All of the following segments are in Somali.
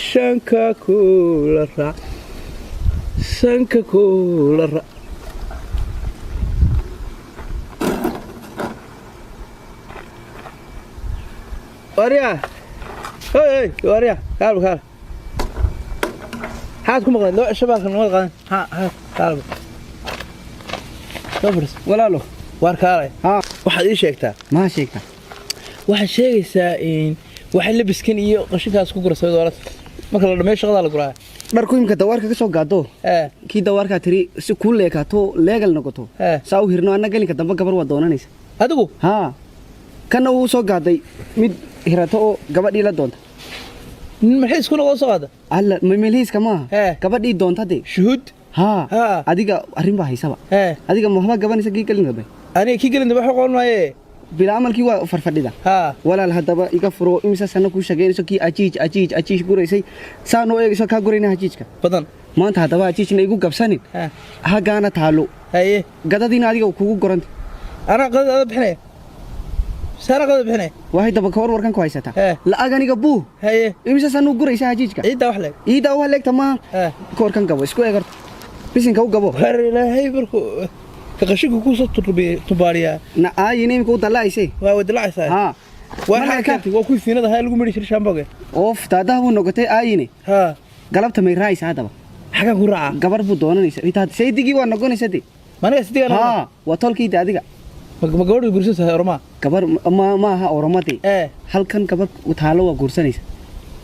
Shanka kula raac, sanka kula raac. Waryaa, hey hey, waryaa, kaalba kaal. Maxaad ku maqleen? Loo cisho baalkan nabad qaadan. Ha ha, kaalba soo fadhiis. Walaalo. Waar kaalay. Haa. Waxaad ii sheegtaa. Maxaa sheegtaa? Waxaad sheegaysaa in waxa labiskan iyo qashinkaas ku gurasay dowladda marka la dhameeyo shaqada la guraa. Dharku imika dawaarka ka soo gaado. Kii dawaarkaa tiri si kuu leekaato, leegal noqoto. Saa u hirno anna gelinka dambe gabar waa doonanaysa. Adigu? Haa, kana wuu soo gaaday mid hirato oo gabadhii la doonta. Nin maxay isku noqon soo qaada? Alla, melhiiska maaha. Gabadhii doonta dee. Shuhuud. Haa. Haa. Adiga arrin baa haysaba. Adiga ma waxbaa gabanaysa kii gelin dambe? Aniga kii gelin dambe waxa qoon maaye. Bila amalkii waa farfadhida. Haa. Walaal, haddaba iga furo. Imisa sano kuu shaqaynayso kii ajiij ajiij ajiij guraysay, saa noo eegayso kaa gurayna ajiijka. Badan. Maanta haddaba ajiijna igu gabsanin. Haggaana taalo. Haye. Gadadiina adiga kugu goranta. Anaa qadada ada bixinaya, saana qadada bixinaya. Waxay daba ka warwarkan ku haysataa. La'ag aniga buu. Haye. Imisa sanuu guraysa hajiijka? Ciiddaa wax leeg. Iidaa wax leegta maaha. Koorkan gabo, isku eeg horta, bisinka u gabo. Waar ilaahay markuu ka qashinka kuusoo tumbaariyaa. Na aayina imika u dalla'aysay. Waa wadalacaysaa. Haa. Waa Ma xaa leeka? keentay waa kuwii siinada ahaa lagu midhi jiray shaamboge. Oof, daadaha buu noqotay aayine. Haa. Galabta may raaysa haddaba? Xagaan ku raacaa? Gabar buu doonanaysa intaad saydigii waa noqonaysa de. Maniga sidigaa? Haa, waa tolkiida adiga. Ma gabadhu guursantahay ormaa? Gabar ma maaha oromade. Halkan gabar taalo waa guursanaysa,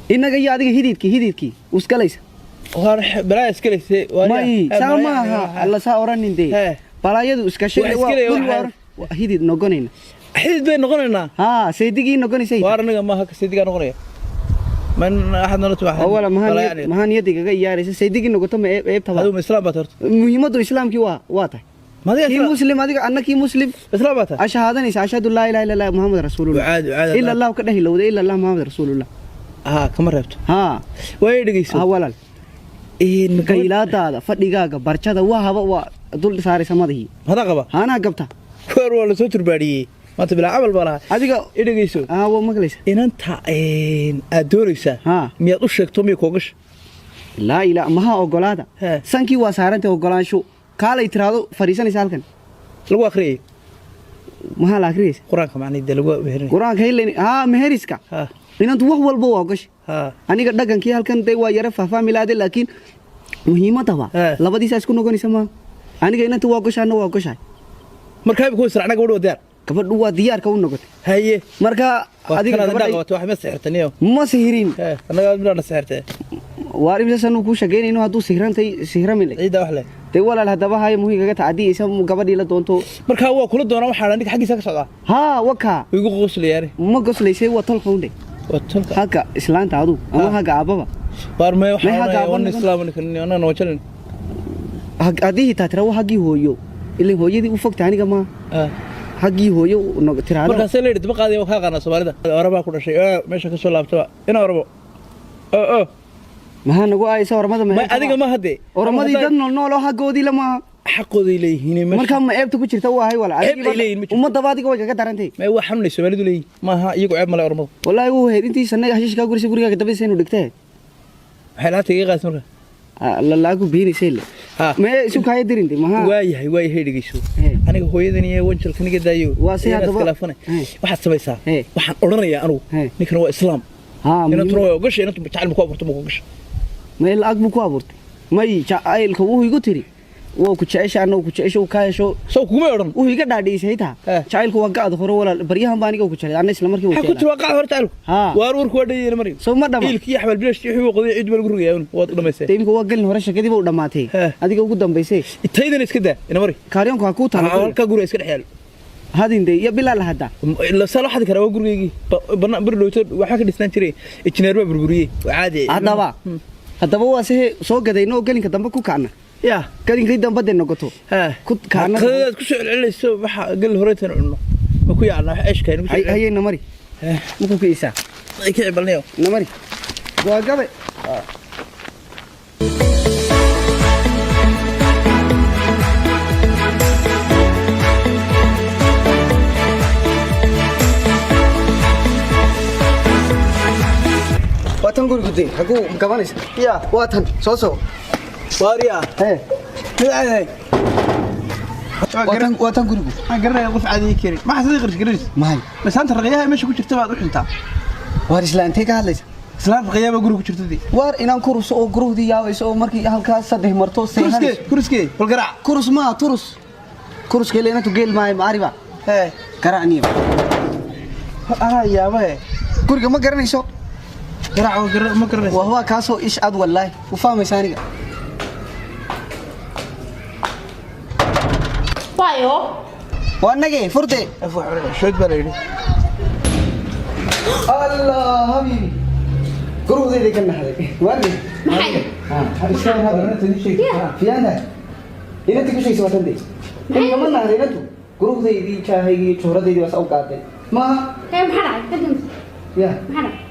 innaga iyo adiga hididkii hididkii usgalaysa. Waar balaa iskalaysay. May, saa maaha, alla saa oranin dee. Balaayadu iskashay. Wax waa isgalaya. dhul waa hidid noqonayna. Xidid bay noqonaynaa. Haa, saydigii noqonaysa. Waar aniga maaha ka sidigaa noqonaya man axad nolol tubax. Wala maxaa maxaa niyadda igaga iyaaraysa saydigii noqoto ma eebtaba? Adigu ma islaam baad horta? Muhiimaddu islaamkii waa tahay. Ma adiga kii islaam? Muslim adiga, anna kii muslim. Islaam baad tahay? Ashahaadanaysa, ashhadu laa ilaha illa allah Muhammad rasuulullah. Wacaadi wacaadi. Ila Allah ka dhehilowda, ila Allah Muhammad rasuulullah. Haa, kama reebto. Haa. Way dhegeyso. Haa walaal. Een ma gabadh Qaylaadaada, fadhigaaga, barjada waa haba waa dul saaraysa madaxii. Madaa qaba? Haanaa gabta. Waar waa lasoo turbaadhiyey maanta, bilaa camal baa lahaa. Adiga. I dhegeyso. Haa, waa maqlaysa. Inanta aad doonaysaa Haa. miyaad u sheegto, miya koogasha? Laa ilaa maha ogolaada. Sankii waa saarantay ogolaansho, kaalay tiraado fadhiisanaysa halkan. Lagu akhriyay. Maxaa la akhriyaysa? Qur-aanka macnii dee lagu meherinay. Qur-aanka hilan haa, meheriska. Inantu wax walba waa ogashay. Aniga dhaqankii halkan dee waa yara fahfahmi laade, laakiin muhiimadaba labadiisaa isku noqonaysa maaha. Aniga inantu waa ogoshay, anna waa ogoshahay. Markaa imika israacna, gabadhu waa diyaar? Gabadhu waa diyaarka u noqotay. Haye. Marka adiga adiga gabadha gabadha qabato wax ma sixirtaniyo? Ma sihirin. Annaga midhaana sixirtee. Waar imisa sanuu kuu shaqaynayno hadduu sihirantay sihramile. Ciiddaa wax leh. Dee walaal, haddaba haya muhiim kaga tacadiyaysa gabadhii la doonto. Markaa waa kula doonaa, waxaa ninka xaggiisa ka socdaa. Haa, wakaa. Way igu qoslayaani. Ma goslaysay, waa tolka unde. Waa tolka. Hagga islaanta adu ama hagga aabbaba. Waar may May waxaa xagga oranaya aabba wan noqon. islaam ninkan annagana waa jalin. Haddii hitaa tira waa haggii hooyo, ilaa hooyadii u fogta aniga maa haggii hooyo tiraado. Markaasee la yidhi daba qaadaya, waa kaa qaanaa soomaalida orabaa ku dhashay ee meesha ka soo laabtaba ina orabo oo Maxaa nagu aaysa oramada? May, adiga ma haddee. Oramadii dad nool nool oo haggoodii lama Xaqooday leeyihiin meesha. Markaa ma eebta ku jirta waa hay wala. Ceeb ay leeyihiin ma jirto. Ummadaba adiga way kaga darantay. May, waa xanuunay soomaalidu leeyihiin maaha, iyagu ceeb male ormadu. Wallaahi wuu heyd intii sanay hashiish kaa gurisa gurigaaga dabadiisa inuu dhigtee. Waxay lacagta iga qaadisay marka. Laagu biinaysay le. Mee isu kaaya dirinte maha? Waayahay, waayahay, dhegeyso. Aniga hooyadan iyo wanjalkan iga daayo. Waa si iyana haddaba- iskhilaafane. Waxaad samaysaa. Waxaan odhanayaa anugu ninkan waa islaam. Haa. Inantuna way ogashay, inantu jacayl ma ku abuurto, ma ku ogashay? May, lacag buu ku abuurtay? May, jacaylka wuxuu igu tiri waa ku jecesha, anna ku jecesha uu kaa hesho. Sow kuguma odhan? Wuxuu iga dhaadhiisay xitaa. Jacaylku waa gacda hore walaal, baryahan baa aniga ku jeclay anna isla markii wuu maxaa ku jeclaa. tiri waa qacda hore jacaylku? Haa. Waar warku waa dhayeyna mari. Soo ma dhama? Iilkii iyo xabaal bilaash wixii uu qoday ciid baa lagu rogayaa un waad dhamaysay. Dee imika waa gelin hore, shakadii ba u dhammaatay. Adiga ugu dambaysay. Taydana iska daa ina mari. Kaaryoonka ha kuu taalo. Halka guriga iska dhex yaalo. Hadinde iyo bilaa la hadda. Saa loo xadi karaa, waa gurigaygii banaan beri dhowto waxaa ka dhisnaan jiray injineer baa burburiyey, waa caadi. Haddaba waa se soo gadayno oo gelinka dambe ku kacna. Ya. Gelinkii dambe dee noqoto ku kacna. Qadadaad ku soo celcelinayso waxa gal horeytan cunno ma ku yaacna wax ceeshka nagu soo Hayay namari muku kiisa. Ay ka cibalnayo. Namari waa gabe. Waa Tan gurigu dee haguu gabanaysa. Ya. Waa tan soo soo. Waariya. Hee. Mid caadi. Waa tan gurigu. Waxaan garanaya qof caadi karin. Ma xasidii qarish garis. Mahay. Masaanta raqiyaha meesha ku jirta baad u xintaa. Waar islaantee ka hadlaysa? Islaan raqiyaha baa guriga ku jirta dii. Waar inaan kuruso oo guruhdii yaabayso oo markii halkaas saddex marto. Kuruskee, kuruskee, bal garaac. Kurus maa turus. Kuruska ilaa inantu geel maayo maariba. Hee. Garaacniyo. Anaa yaabahe. Guriga ma garanayso. Garaac waa ma garanayso. Waa waa kaasoo ish ad wallaahi u fahmaysa aniga. Waayo. Waa nage furde. Af wax cunay. Shood baa la yidhi. Allah habiibi. Guruhdayda ka naxday. Waarni. Maxay? Fiyaana. Inanti ku sheegaysa waa tan dee. Imika ma naxday inantu. Guruhdaydii jaahaygii juhradaydii waa saa u qaaday. Maaha. Hee, maxaa dhacay? Kadib. Ya. Maxaa dhacay?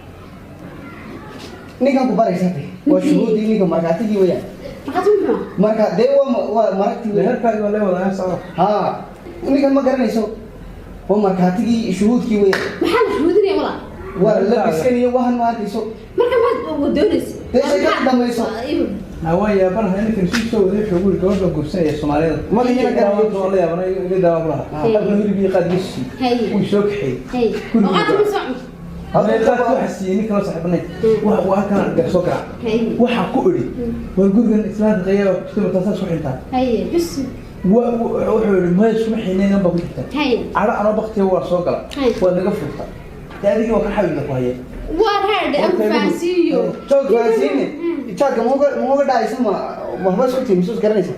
Ninkan ku baraysaa dee. Waa shuhuudii ninka markhaatigii weeyaan. Maxaa tumi muxuu? Marka dee waa maragtii weeyaan. Meherkaagi waa lee wadaa socdo. Haa. Ninkan ma garanayso. Waa markhaatigii shuhuudkii weeyaan. Maxaa la shuhuudinaya walaa? Waa labiskan iyo waxan ma arkayso. Marka maxaad doonaysa? Dee sheekada dhamayso. Waa yaabanahay ninkan sii soo waday wuxuu guri gabadh baa guursanaya Soomaalida. Magaciina garanayo. Waa la yaabanay iga daawa ku lahaa. Halkan hilib iyo qaad iga siiyey. Haye. Wuu soo kaxeeyey. Haye. Guriga Oo qaad ma soo Hadda qaadka waxa siiyey nin kaloo saaxiibanay. Waxa uu halkan gar soo garaac. Haye. Waxa ku idhi war gurigan islaanta qayaa ku jirta taas ku xintaa. Haye. Bis. Wuxuu yidhi maya iskuma xineen baa ku jirta. Haye. Cadho anoo baktiga waa soo gala. Haye. Waa naga furta. Dee adigii waa ka xawilna ku hayay. Waa raadhe aan fahansiiyo. Joog fahansiine. Jaadka muuga dhacaysa ma waxba isku tiimi sus garanaysa.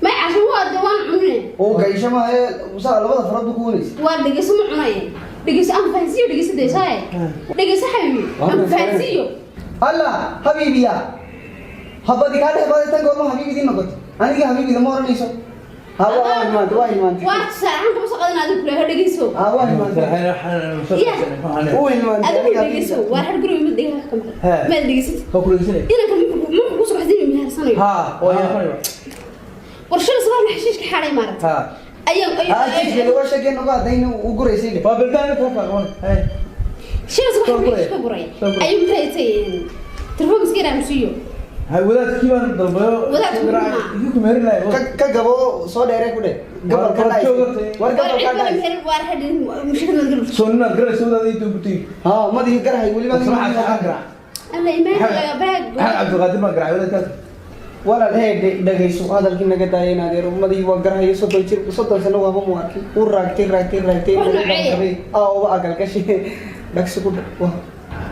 May casho waa de waan cunine. Oo gaysho ma ee musaa labada farood buu ku wanaysa. Waa dhegeyso ma cunaye. Dhegeyso aan fahansiiyo dhegeyso deesaaye. Dhegeyso xabiibi. Aan fahansiiyo. Allah habiibiya. Habadi kaa dhex baday tan goorma habiibidii noqoto. Aniga habiibida ma oranayso. Ha waa hilmaantay waa hilmaantay. Waa tusaale ahaan kama soo qadan adigu kule dhegeyso. Ha waa hilmaantay. Uu hilmaantay. Adigu dhegeyso. Waa har guriga mid dhegaha ka maqan. Hee. Maad dhegeysatid. Waa ku dhegeysanaya. Inankan muxuu ku soo baxday mehersanayo. Haa, waa yaabanaya. War shalay sabah la xashiishka xaaray maaragtay. Haa. Ayaan Ha jiiska laga sheekeen uga hadayna u guraysay. Waa bildaan inta ka qaban. Haye. Shalay sabah la xashiishka guray. Ayuu maxay tahay telefoon iska yaraam siiyo. Hay wadaadkii baan dalbayo. Wadaadkii maxaa? Idinku meherin lahayd. Ka gabo soo dheeree ku dheh. Gabal ka dhacay. War War gabal ka cid bala dhacay. meher waar hadhin mushkilad ma garab. Soo ninaad garanaysa wadaadii intuu ku tegi. Ha madii garahay weliba. Maslaxa saxan garaac. Alla imaan baag. Maxamed Cabdulqaadir baan garaacay wadaadkaas. Walaal hee dhagayso hadalkii naga daayay in adeer madii waa garahayo 30 jir 30 sano waaba mu arkin. U raagtay raagtay raagtay. Wax noocee? Aa uba agal gashi. Dhagsi ku wah.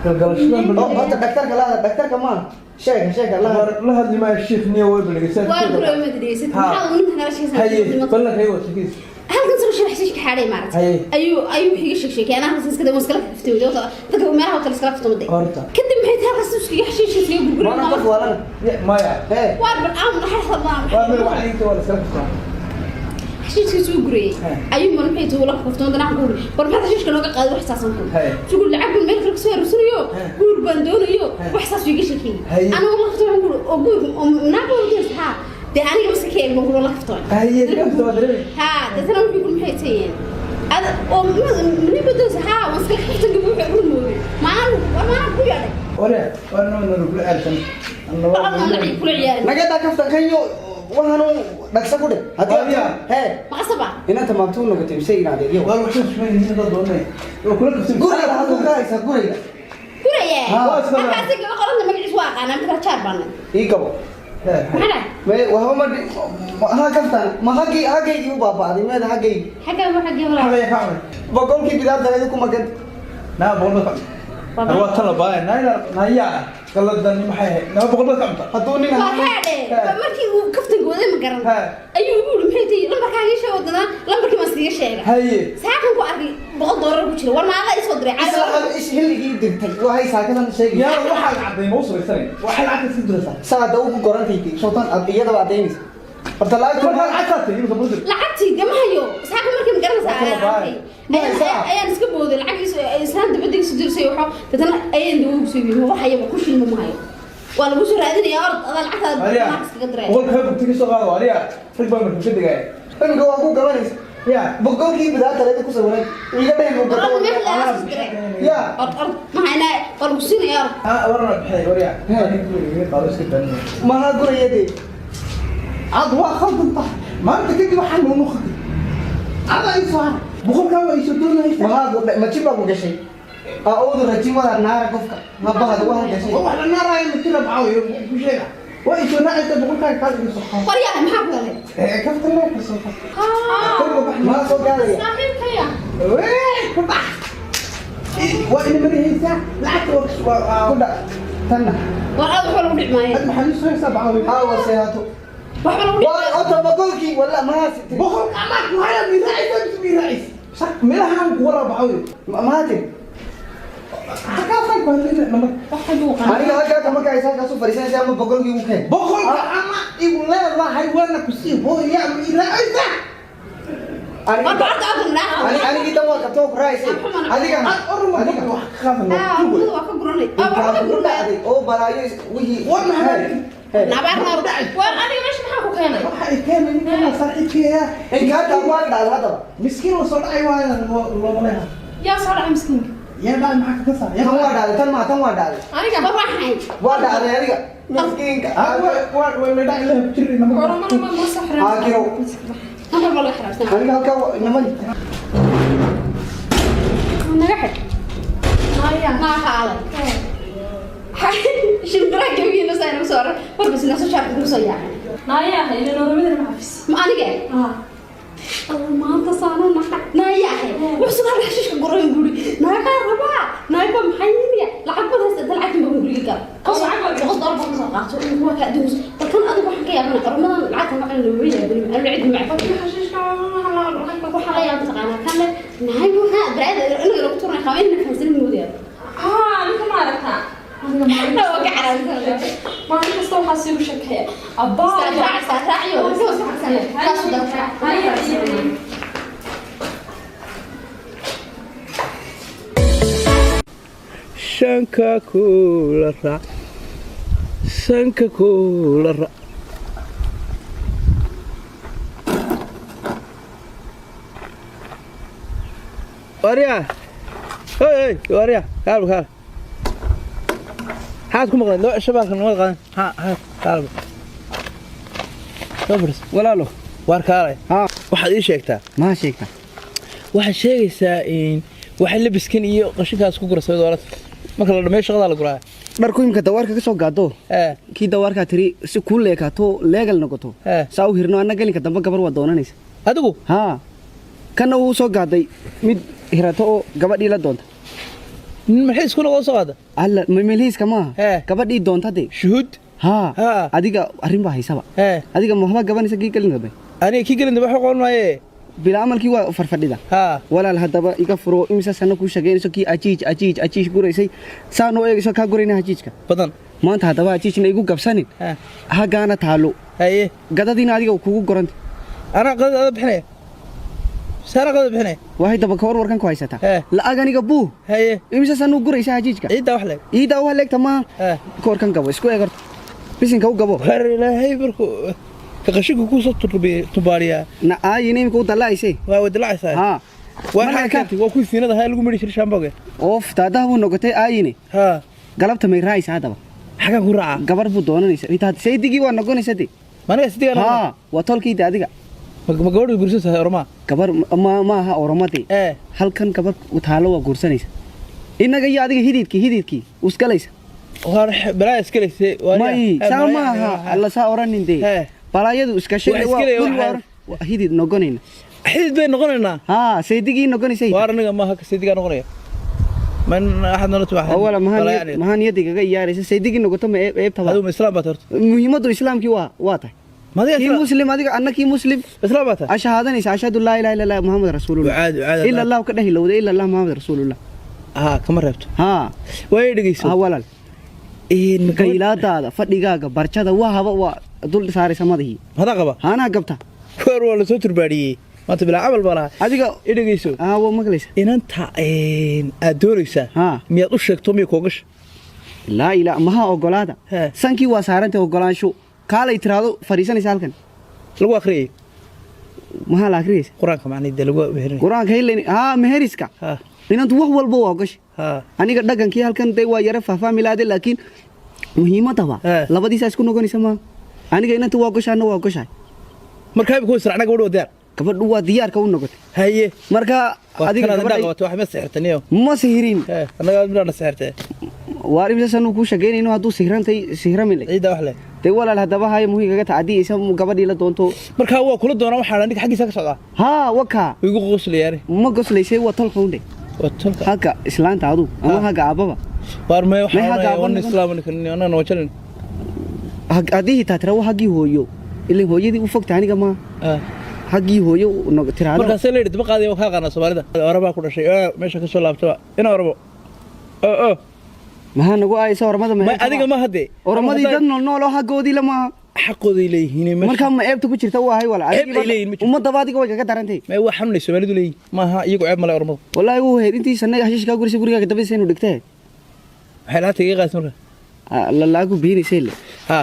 Galgalashadan Oo horta dhaktarka la hadal dhaktarka ma sheega sheega la hadal. la hadli maayo sheekh niyo way balgeysan. Waar guriga ma dhegeysid. Haa. Maxaa uu ninka nala sheegaysaa? Haye, ballanka ay wada sheekaysa. Halkan soo sheeg xashiishka xaaray maaragtay. Haye. Ayuu wixii iga sheeg sheekay anaa halkaas iska day iskala kaftay dadka meelaha kale iskala kaftay maday. Horta. Kadib maxay tahay halkaas iskaga xashiishka iskaga gurguray. Maana qof waalan. Maya. Hee. Waar bal aan waxay hadlaan. Waa meel wax inta waa la iskala kaftaa. Xashiishka soo gurayay. Haye. Ayuu mar maxay tahay ula kaftay dana ku war maxaa xashiishka nooga qaaday wax saasan ku. Haye. Sugu lacag baan meel kale kasoo arursanayo. Haye. Guur baan doonayo. Haye. Wax saas iga sheekay. Haye. Anigu la kaftay waxaan ku oo guur oo naag oo doonaysa ha. Dee aniga bas ka eeg baan ku la kaftay. Haye, kafta waa dareemi. ها ترى وحي يقول maxay tahay ada oo mani badan ha waan iska xiftan gabu wuxuu ugu mooyay ma aan ku yaray Wala, waa noo noo kula ceelsan. aan la kula ciyaarin Naga daa kaftan kanyo waxaanu dhagsa ku dheh. Haddii Waayaa. hee maqasaba inanta maabtuu noqotay mise in adeer iyo. Waa wax isma yihiin dad doonay. Waa kula kaftay. Guriga haduu ka haysa guriga. guraya Ha. halkaasi gaba qoranta magaciis waa aqaanaa mid kala jaar baana Ii gabo. Hee. maxaa dhahay Me waxba ma ha kaftan ma hagay hagaygii u baaba'day meeda hagaygii. xagga waxa gabra Xagga ka cunay. Boqolkii bidaar dareedu ku magan. Naa boqol baad ka cunta. Waa tan la baaya. Naa yaa. Qaladan maxay ahayd? Naa boqol baad ka cunta. Hadduu nin waa ahaa haadhe markii uu kaftanka waday ma garan Ha. ayuu igu yidhi maxay tahay lambarkaaga ii sheeg wadana lambarkii baan iskaga sheega Haye. saakan ku arkay $100 ku jira war maala ii soo diray isla is xilligii dirtay waxay saakadan sheegay. Yaa waxaa cadday ma u samaysanay. Waxay lacagta sii diraysaa. Saada ugu gorantay sultan aad iyadaba adaynaysa. Horta lacagta Markaa lacag saatay imika budir. lacagtii dee ma hayo saaka markii ma garanaysaa Waa ayaan arkay Ma haysaa? Ayaan iska booday lacag islaan dibadda isu dirsay waxo dadana ayaan dawo ugu soo iibiyey wax hayaba ku shilma ma hayo waa lagu soo raadinayaa orod adaa lacagtaada Ariya. lacag iskaga diraya Boqol ka bugti ka soo qaado Ariya. Rag baa markuu ka digaya. Imika waa ku gabanaysa. Ya. Boqolkii bidaa taleeda ku sawiran iga dhay buu War gato. meel la diray. Ya. Or or maxay naa war lagu siinaya or. Ah, warna bixinay warya. Qaado iska danin. Maha gurayade. Ad waa khaldan tahay. Maanta kadib waxaan noo noqotay. Ada ay soo boqolkaa waa isoo doonaysa. Maha gudhay ma jib baa ku gashay. A'uudu rajimada naara qofka. Ma bahad waa gashay. Wax la naarayo ma tira bacaawiyo ku sheega. Waa isoo nacaysa boqolkaa kaal iga soo qaado. War yaa maxaa ku helay? Ee kaftan loo ka soo qaado. Kor u bax. Maha soo gaadaya. Saaxiibkaya. Wee, ku bax. Waa ina marihaysaa lacagta waa Ku dhac. Tanna. War aad wax lagu dhicmaayo. Ad maxaa soo haysaa bacaawiyo? Ha waseehato. Waxba lagu Waa dhicmaayo. ota boqolkii walla maha si. Boqolka amaad ku haya miraacisa mise miraacisa. Sax meelahan ku waraa bacaawiyo. Maha tiri. Halkaasaan ku hadlayna namar. Waxa buu qaaday. Aniga halkaa kama kacaysa halkaas u fadhiisanaysa ama boqolkii ugu keen. Boqolka ama igu leedahay waana ku sii hooya miraacisa. War bacda aad naa. Anigii dan waa qabtoo ku raacisay. Adiga Ad orma adiga. wax ka qaadano. Ah, waa ka guranay. Ah, waa ka Ku guranay. dhacday oo balaayo wixii. War maxaa Nabaar naar. War aniga meesha maxaa ku keenay? Waxa ay keenay ninkan saaxiibkeeya. Inkaarta waa dhacday haddaba. Miskiin la soo dhacay waa loo maleeha. Yaa soo dhacay miskiinka. Yaa dhacay maxaa ka saa? Tan waa dhacday tan maa tan waa dhacday. Aniga war waxay. Waa dhacday adiga. Miskiinka. Ah, waa waa la dhacay la jiray nama. Aakirow. Namar baa laga xaraabsan. Aniga halkaa niman. Naga xid. Naa xaalay. Shimbiraha gabiina saa inuu soo war bas naso shaarka ku soo yaacay. Ma aniga? Allah maanta saanu naqa. Naayahay. Wuxuu soo xashiishka guray guri. Naaga rabaa. Naaga maxay yimiya? Lacag badan haysta lacag baan guriga gal. Qos lacag baan qos darbo ka soo qaato. Waa ka adduun. Balkan adigu waxaan ka yaabana qarmadan lacagta ma aan loo yaabin. Aan cid ma cafan xashiishka waxa la yaab taqaana kan leh. Nahay waxa baraada inaga lagu tuurnay qaween fahansan moodaya. Waa ka xaraamsan. Raac raaciyo. Wuxuu soo xasanay. Kaas u dar. Shanka kula raac. Shanka kula raac. Warya. Hey hey, warya. Kaal kaal. Haad ku maqleen loo shabaabka nabad qaadan. Ha ha kaal. Soo fadhiis. Walaalo. Waar kaalay. Ha. Waxaad ii sheegtaa. Maha sheegta. Waxaad sheegaysaa in waxa labiskan iyo qashinkaas ku gurasay dowlad. Marka la dhameeyo shaqada la guraa. Dharku imka dawaarka ka soo gaado. Ee Kii dawaarka tiri si ku leekaato leegal noqoto. Saa u hirno anna galinka dambe gabar waa doonanaysa. Adigu Ha. Kana uu soo gaaday mid hirato oo gabadhii la doonta. nin maxay isku noqon soo qaada? Alla ma meelhiiska maaha. Gabadhii doonta de. Shuhud. Ha. Ha. Adiga arrin baa haysaba. Ee Adiga ma waxba gabanaysa kii galin dambe. Aniga kii galin dambe wax qoon maaye. Bila amalkii waa farfadhida. Ha. Walaal haddaba iga furo imisa sano ku shaqeynayso kii ajiij ajiij ajiij guraysay saan u eegayso kaa gurayna ajiijka. Badan. Maanta haddaba ajiijna igu gabsanin. Ha. Haggaana taalo. Haye. Gadadiina adiga kugu goranta. Ana qadada ada bixinaya. Saara qadada bixinaya. Waxay daba ka war warkan ku haysataa. Ee. La'ag aniga buu. Haye. Imisa sano guraysa ajiijka. Ciidda wax leeg. Iidaa wax leegta maaha. Ee. Ka warkan gabo isku eeg horta. Bisinka u gabo. War ilaahay markuu ka qashinka ku soo tubaariyaa. Na aayina imika u dallaaysay. Waa wadalacaysaa. Ha. Waa Marka xagga keentay waa kuwii siinada ahaa lagu midhi jiray shaamboge. Oof daadaha buu noqotay aayine. Ha. Galabta may raaysa haddaba. Xagaan ku raacaa. Gabar buu doonanaysa. Intaad saydigii waa noqonaysa de. Maniga sidiga Ha. Waa tolkiida adiga. Ma gabadhu guursan tahay ormaa? Gabar ma aha oromade. Ee. Halkan gabar u taalo waa guursanaysa. Innaga iyo adiga hididkii usgalaysa. Waar balaa iskalaysay. May saa ma aha alla saa oranin de. Ee. Balaayadu iska sheegay Wax waa iskalaya, dhul wax- waa oran- hidid noqonayna. Xidid bay noqonaynaa. Ha saydigii noqonaysay. Waar aniga maaha ka sidiga noqonaya. Man axad nolol tubax. Awala maha niyadiga kaga iyaaraysa saydigii noqoto ma eebtaba. Adigu ma islaam baad horta. Muhiimadu islaamkii waa tahay. Ma adiga Kii islaam muslim adiga anna kii muslim islaam baad tahay. ashahaadanaysa ashhadu laa ilaaha illa allah muhammad rasuulullah. Wacaad wacaad. Illa allah ka dhahi lowda illa allah muhammad rasuulullah. Ha kama reebto. Ha. Way dhageyso. Ha walaal. Een ma gabadh Qaylaadaada fadhigaaga barjada waa haba waa dul saaraysa madaxii. hada qaba. Haanaa gabta. Waar waa la soo turbaadiyay. Maanta bilaa camal baa lahaa. Adiga I dhageyso. ah waa maqlaysa. Inanta aad doonaysaa. Ha. Miyaad u sheegto miya koo gasha? Laa ilaa maha ogolaada. He. Sankii waa saarantay ogolaansho. Kaalay tiraado fadhiisanaysa halkan. Lagu akhriyay. Maxaa la akhriyaysa? Quraanka macnii dee lagu meherin. Qur-aanka ilan haa meheriska. Inantu wax walba waa ogashay. Aniga dhaqankii halkan dee waa yara fahfahmi lahaade, laakiin muhiimadaba labadiisaa isku noqonaysa maaha. Aniga inantu waa ogashay, anna waa ogoshahay. Marka imika way israacnaa, gabadhu waa diyaar. Gabadhu waa diyaarka u noqotay. Haye. Marka adiga adiga gabadha gabadha qabato wax ma sixirtaniyo? Ma sihirin. Annaga midhaana sixirtee. Waar imisa sanu kuu sheegaynayno hadduu sihirantay sihirami leh. Ciidda wax leh. Dee walaal, haddaba haya muhiim kaga tacadiyeysa gabadhii la doonto. Marka waa kula doonaa, waxaan ninka xaggiisa ka socdaa. Haa, wakaa. Way igu qoslayaane. Ma goslaysay, waa tolka undhe. Waa tolka. Hagga islaanta adu ama hagga aababa. Waar mee May waxaan hagga oranaya aabba wan noqon. Islaam ninkan annagana waa jalin. Haddii hitaa tira waa haggii hooyo, ilaa hooyadii u fogta aniga maa haggii hooyo tiraado. Markaasee la yidhi daba qaadaya, waa kaa qaanaa Soomaalida orabaa ku dhashay ee meesha ka soo laabtaba ina orabo oo Maxaa nagu aaysa oramada? Ma adiga ma haddee. Oramadii dad nool nool oo haggoodii lama xaqooday leeyihiin meesha. Markaa ma eebta ku jirta u ahay walaal? Ceeb ay leeyihiin ma jirto. Ummadaba adiga way kaga darantay. Ma waa xanuunay Soomaalidu leeyihiin maaha, iyagu ceeb male ormadu. Wallaahi wuu heer intii sanay hashiishkaa gurisa gurigaaga dabadiisa inuu dhigtee. Waxay lacagta iga qaadaysa marka. Laagu biinaysay le.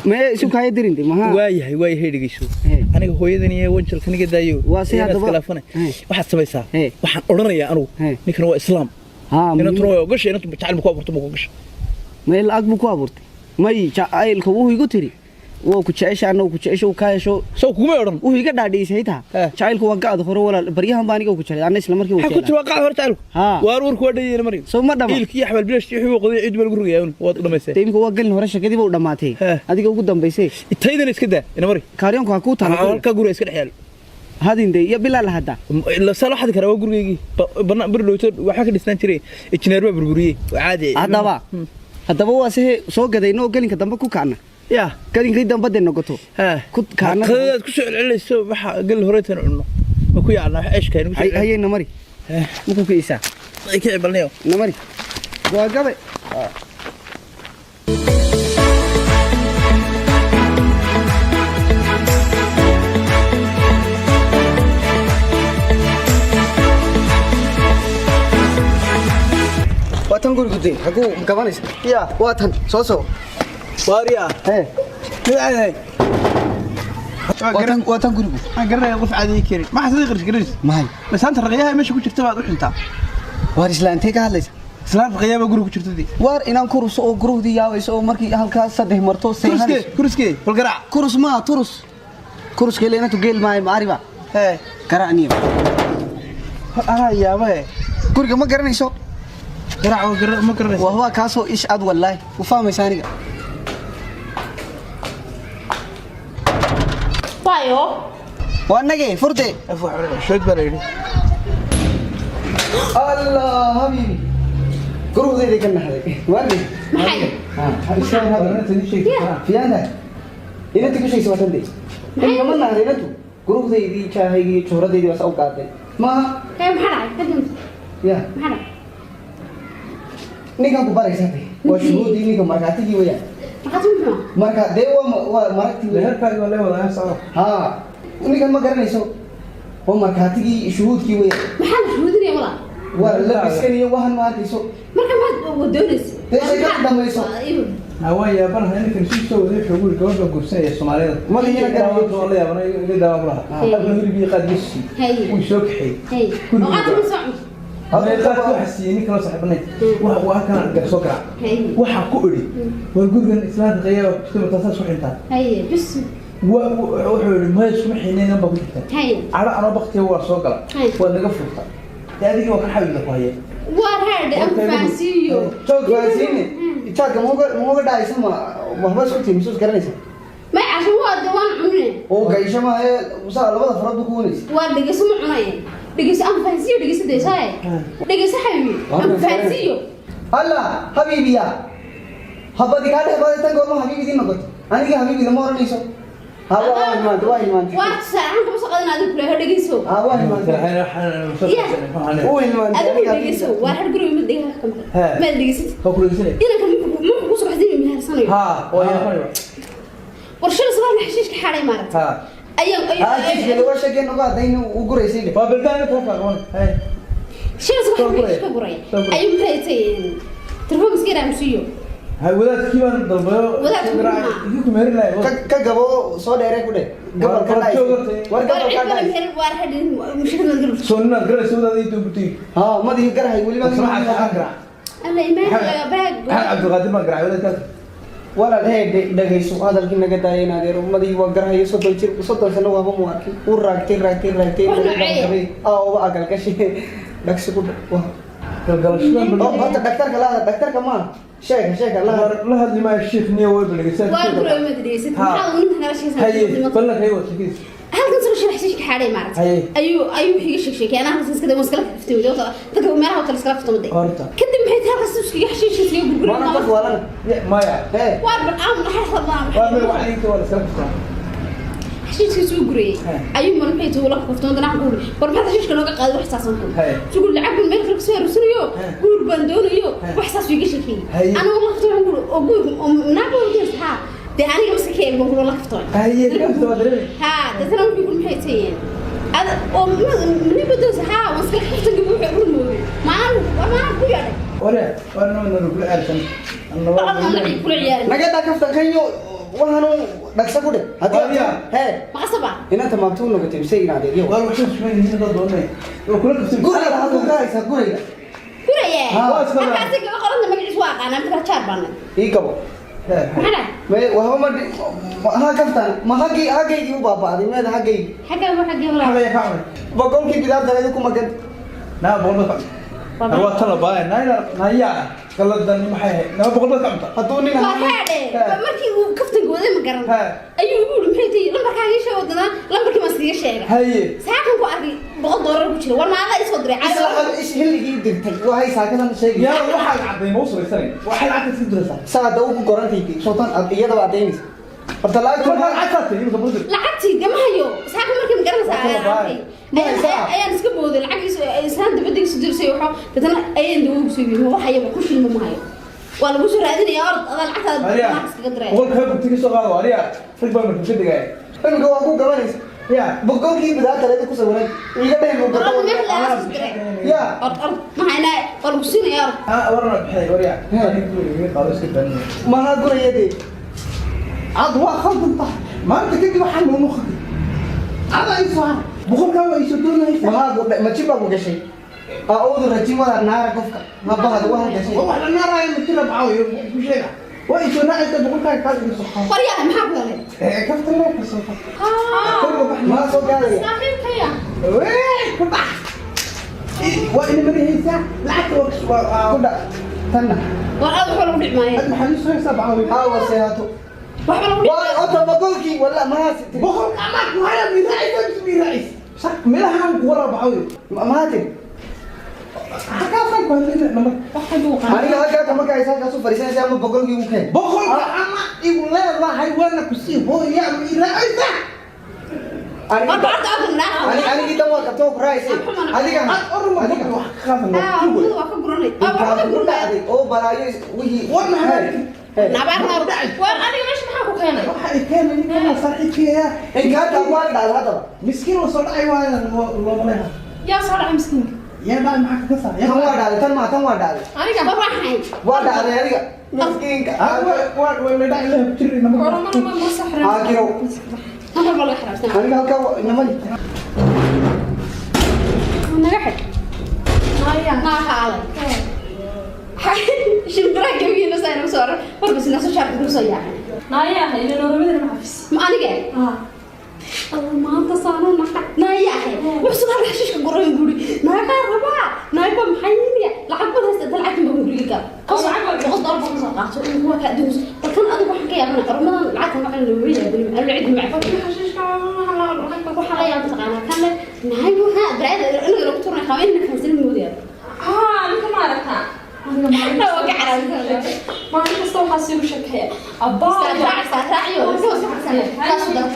Mee isu kaaya dirinte maha? Waayahay, waayahay, dhegeyso. Aniga hooyadan iyo wanjalka niga daayo. Waa si haddaba- iskhilaafane. Waxaad samaysaa, waxaan odhanayaa anigu He. ninkan waa islaam. Haa. Inantuna waa ogashay, inantu jacayl ma ku abuurtay, ma ku ogashay? May lacag buu ku abuurtay? May, jacaylka wuxuu igu tiri waa ku jecesha, anna ku jecesha uu kaa hesho. Sow kuguma odhan? Wuxuu iga dhaadhiisay taa jacaylku waa ga'da hore walaal, baryahan baa aniga ku jeclay, anna isla markii maxaa ku tiri waa qacda hore jacaylku? Haa. Waar warku waa dhayeyna mari. Soo ma dhama? Iilkii iyo xabaal bilaash wixii uu qoday ciid baa lagu rogayaa un waad u dhamaysay. Dee imika waa gelin hore, shakadii ba u dhammaatay. Adiga ugu dambaysay. Taydana iska daa ina mari. Kaaryoonku ha kuu taalo. Halka guriga iska dhex yaalo. Hadinde iyo bilaa la hadda. Saa loo xadi karaa, waa gurigaygii banaan beri dhowto waxaa ka dhisnaan jiray injineer baa burburiyey, waa caadi. Haddaba waa see soo gadayno oo gelinka dambe ku kacna. Ya. Gelinkii dambe dee noqoto ku kacna. Qadadaad ku soo celcelinayso waxa gal horeetan cunno ma ku yaacnaa wax ceeshka aynu ku soo Hayayna mari muku kiisaa. Ay kici balnayo. Na mari waa gabe. Waa tan gurigu dee haguu gabanaysa. Ya. Waa tan soo soo. Waariya. Hee. Mid caadi. Waa tan gurigu. Waxaan garanaya qof caadi karin ma xasadi qarish garis. Mahay? Masaanta raqayaha meesha ku jirta baad u xintaa. Waar islaantee ka hadlaysa? Islaan raqayaha baa guriga ku jirta dee. Waar inaan kuruso oo guruhdii yaabayso oo markii halkaas saddex marto Kuriskee? Seexanayso. Kuriskee bal garaac. Kurus maaha, turus. Kuruska ilaa inantu geel maayo maariba. Hee. Garacniyo. Anaa yaaba he. Guriga ma garanayso. Garaac waa ma garanaysa. Waa kaasoo ish ad wallaahi u fahmaysa aniga. Waayo. Waa nage furde. Shood baa la yidhi. Allah habiibi, guruhdayday ka naxday waande. Maxay? Fiyaanta inanti ku sheegsa watande ilmama naxday inantu guruhdaydii jaahaygii juhradaydii waa sa u qaaday maaha. Ee, maxaa dhacay kadib? Ya. Maxaa dhacay? Ninkan ku baraysa de waa shuhuudii ninka markhaatigii weyaan. Maxaa muxuu? Marka dee waa maragtii weyaan. Meherkaagi waa lee wadaa socdo. Haa, ninkan ma garanayso, waa markhaatigii shuhuudkii weyaan. Maxaa la shuhuudinaya walaa? Waa labiskan iyo waxan ma arkayso. Marka maxaad doonaysa? Dee sheekada dhamayso. Waa yaabanahay ninkan sii soo waday wuxuu guri gabadh baa guursanaya Soomaalida. Magaciina garanayo. Waa la yaabanay iga daawa ku lahaa. Halkan hilib qaad iga siiyey. Haye. Wuu soo kaxeeyey. Hey, oo aad ma socon. Qaadka waxa siiyey nin kaloo saaxiibanayd. Waxa waa halkan gar soo garaac. Haye. Waxaa ku idhi war gurigan islaanta qayaa ku jirta taasaa isku xintaa. Haye, bis. Wuxuu yidhi maya iskuma xinaynan baa ku jirta. Haye. Cadho anoo baktiga waa soo gala. Haye. Waa naga furta dee adigii waa ka xawida ku haya. Waar haadhe aan fahansiiyo. Joog fahansiine jaadka muuga dhacaysa ma waxba isku tiimi sus garanaysa. May casho waa de waan cunne. Oo gaysho maahe saa labada farood buu ku wanaysa. Waa dhegeyso, ma cunaye. Dhegeyso aan fahansiiyo, dhegeyso deesaaye. Dhegeyso xabiibi, aan fahansiiyo. Alla habiibiya habadi kaa dhex baday tan goorma habiibidii noqoto aniga habiibi lama oranayso ha waa hilmaantay, waa hilmaantay. Waar tusaale ahaan kama soo qadan adigu kuleeho dhegeyso. Ha, waa hilmaantay. Uu hilmaantay. Adigu Aniga dhegeyso, waar har guriga mid dhegaha ka maqan. He. Maad dhegeysatid. Waa ku dhegeysanaya. Inanka markuu kusoo baxday inuu mehersanayo. Haa, waa yaabanaya. War shalay sabaan xashiishka xaaray maaragtay. Haa. Ayaan ha jiifka laga sheekeen uga hadday inuu u guraysay. Waa bildaan inta ka qaban. Hay. Shalay Soo sabaan guray. xashiishka guray. Soo guray. Ayuu maxay tahay telefoon iska yar aamusiyo. Hay wadaadkii baan dalbayo. Wadaadku Garaac- ma. Idinku meherin lahay. Ka gabo soo dheeree ku dheh gobol ka War- dhays war war gobol war ka cid bala dhays meher waar hadhin mushkilad galab. Soo ninaad garanaysa wadaad ii doonbutay. Ha madihii garahay weliba. Maslaxa saxan garaac. Alla imaan baag. Maxamed Cabdiqaadir baan garaacay wadaadkaas. Walaal hee dhagayso hadalkii naga daaya in adeer madihii waa garahaya 30 jir 30 sano waaba mu arkin uu raagtay raagtay raagtay. Wax noocee? Aa uba agal gashi dhagsi ku dheh waa. Galgalashadan Oo horta dhaktarka la hadal dhaktarka ma sheega sheega la hadal. la hadli maayo shiikh niyo way balgeysan. Waar guriga ma dhigaysid maxaa uu ninka nala sheekaysan. Haye ballan hay wad sheekadiis. Halkan soo sharax sheekay xaaray maaragtay. Haye. Ayuu xiga sheekay anaa halkan iska iskala kaftay wada dadka meelaha hotel iskala ftomaday. Horta. Kadib maxay tahay halkaas iskaga xashiishiisa iyo gurgurka. Maana qof waalana. Maya. Hee. Waar bal aan maxay rabaa. Waa meel wax inta waa la iskala furtaa. Xashiiskiisa uu guriyay. Haye. Ayuu mar maxay tahay ula kaftoon dana ku war maxaa xashiishka nooga qaaday wax saasan ku. Haye. Sugu lacag baan meel kale kasoo arursanayo. Haye. Guur baan doonayo. Haye. Wax saas uu iga sheekeeyay. Haye. Anigu la kaftoon waxaan ku uri, oo guur oo naag baan doonaysa haa dee aniga maska ka eeg baan ku ula kaftoon. Haye kafta waa dareemay. Haa dadna wuxuu ku maxay tahay ada oo nin badoos haa waan iska kaftan wuxuu u mooday maan waa maan ku yaadhay. Ware waa noo noo kula aarsan. Waa la kula ciyaaray. Naga daa kaftan kanyo waxaanu dhagsa ku dheh haddii Waayaa. Hee. Maqasaba. Inanta maabtuu noqotay mise in adeer yow. Waa wax soo yihiin dad doonay. Waa kula kaftay. Gurayga halkuu ka haysaa gurayga. Guraya. Waa iska halkaasi kaga qoranta magaciisa waa aqaanaa mid kala jaar baana. Ii gabo. Maxaa dhahay? Me waxba ma ha kaftan ma haggii haggaygii u baaba'day meeda haggaygii. Xagga waa xaggee walaa. Xagga ka cunay. Boqolkii bidaarta ku magan. Naa boqol bad ka cunta. Waa tan la baaya. Naa naa galadan maxay ahayd? Naa boqol bad ka cunta. Hadduu nin waa ahaa haadhe markii uu kaftanka waday ma garan. Haa. Ayuu igu yidhi maxay tahay lambarkaaga ii sheeg wadana lambarkii baan iskaga sheegay. Haye. Saakan ku arkay $100 ku jira war maadaa isoo diray. Isla xilligii dirtay waxay saakadan sheegay. Yaa waxaa cadday ma u samaysanay. Waxay lacagta iska diraysaa. Saada ugu gorantay sultan aad iyadaba adaynaysa horta lacagtu Markaa lacagtaa tahay imika budir. Lacagtii dee ma hayo saakan markii ma garanaysaa Waa ayaan kala arkay. Ma haysaa? Ayaan iska booday lacag islaan dibadda isu dirsay waxo dadna ayaan dawo ugu soo iibiyey wax hayaba ku shilma ma hayo waa lagu soo raadinayaa orod adaa lacagtaada Ariya. lacag iskaga diray. Boqol kaa gubtay ka soo qaado ariya. Rag baa markuu ka digaya. Imika waa ku gabanaysa. Yaa. Boqolkii bidaarta ku sawiran iga dheer buu Orod meel gaban. la soo diray. Yaa. Orod orod ma haynaa waa lagu siinayaa orod. Ah warna bixay wariya. Aniga guriga qaado iska baanin. Maha gurayade. Cad waa khaldan tahay. Maanta kadib waxaan noo khaldan. Cada ay soo har. Boqolkaa waa isoo doonaysaa. Maha ma jib baa ku gashay. A'uudu rajim wada naara qofka. Ma bahad waxa gashay. Waa wax la naaraayo ma jira maxaa weeye ku sheega. Waa isoo nacaysa boqolkaa kaas iga soo qaado. Waryaha maxaa ku helay? Ee kaftan loo ka soo qaado. Ma soo gaadaya. Saaxiibkaya. Wee ku dhac. Waa ina marihaysaa lacagta waa Ku dhac. Tanna. War aad waxba lagu dhici maayo. Aad maxaad ii soo haysaa bacaa weeye. Ha waseehato. Waxba lagu dhici Waa ota boqolkii wala maha sitin. Boqolka amaad ku haya miraacisa mise miraacisa. Shaq meelahan ku waraa bacaa weeye. Maha tin. Halkaasaan ku hadlayna namar. Waxa buu qaaday. Aniga halkaa kama kacaysa halkaas u fadhiisanaysa ama boqolkii u keen. Boqolka ama igu leedahay waana ku sii hooyaa miraacisa. Aniga War bacda aad naa. anigii dan waa qabtoo ku raacisay. Adiga Aad orma adiga wax ka qaadan Ah, waa ka guranay. Ah, waa intaa ka ku guranay. dhacday oo balaayo wixii. War maxaa Hee. Nabaar naar. War aniga meesha maxaa ku keenay? waxa ay keenay ninkan saaxiibkeeya. Inkaarta waa dhacday haddaba. Miskiin oo soo dhacay waa loo maleeyaa. Yaa soo dhacay miskiinka. Yaa baa maxaa ka saar? Tan waa dhacday tan ma tan waa dhacday. Aniga. War waxay. Waa dhacday adiga. Miskiinka. Ah waa waa la dhacay la jirin namar. Oromana ma ma saxran. Aakirow. Nambar baa laga xiraabsan. Aniga halkaa niman. Naga xidh. Naya. Naa xaalay. Shimbiraha gabigiina saa inagu soo arar. War bas inaa soo shaarka nagu soo yaacay. Naya, ila oromadana ma xafis. Ma aniga? Alla maanta saanu naqa. Naayahe. Wuxuu soo xashiishka guray guri. Naaga rabaa. Naaga maxay yimiya? Lacag badan haysta lacag baan guriga gal. Qof lacag baan $100 baan soo qaato. Waa ka adduun. Balkan adigu waxaan ka yaabana oromadan lacag ma cunno weey bani ma cid ma Xashiishka lacag waxa la yaab taqaanaa kan le nahay waxa baraada inaga lagu turnay qaween fahansan moodaya. Ah, ninka ma aragtaa. Aniga maalin Waa ka caraan. maalin kasta waxaa sii u sheekeeya. Abbaa. Raac raac yo. Taas u dar.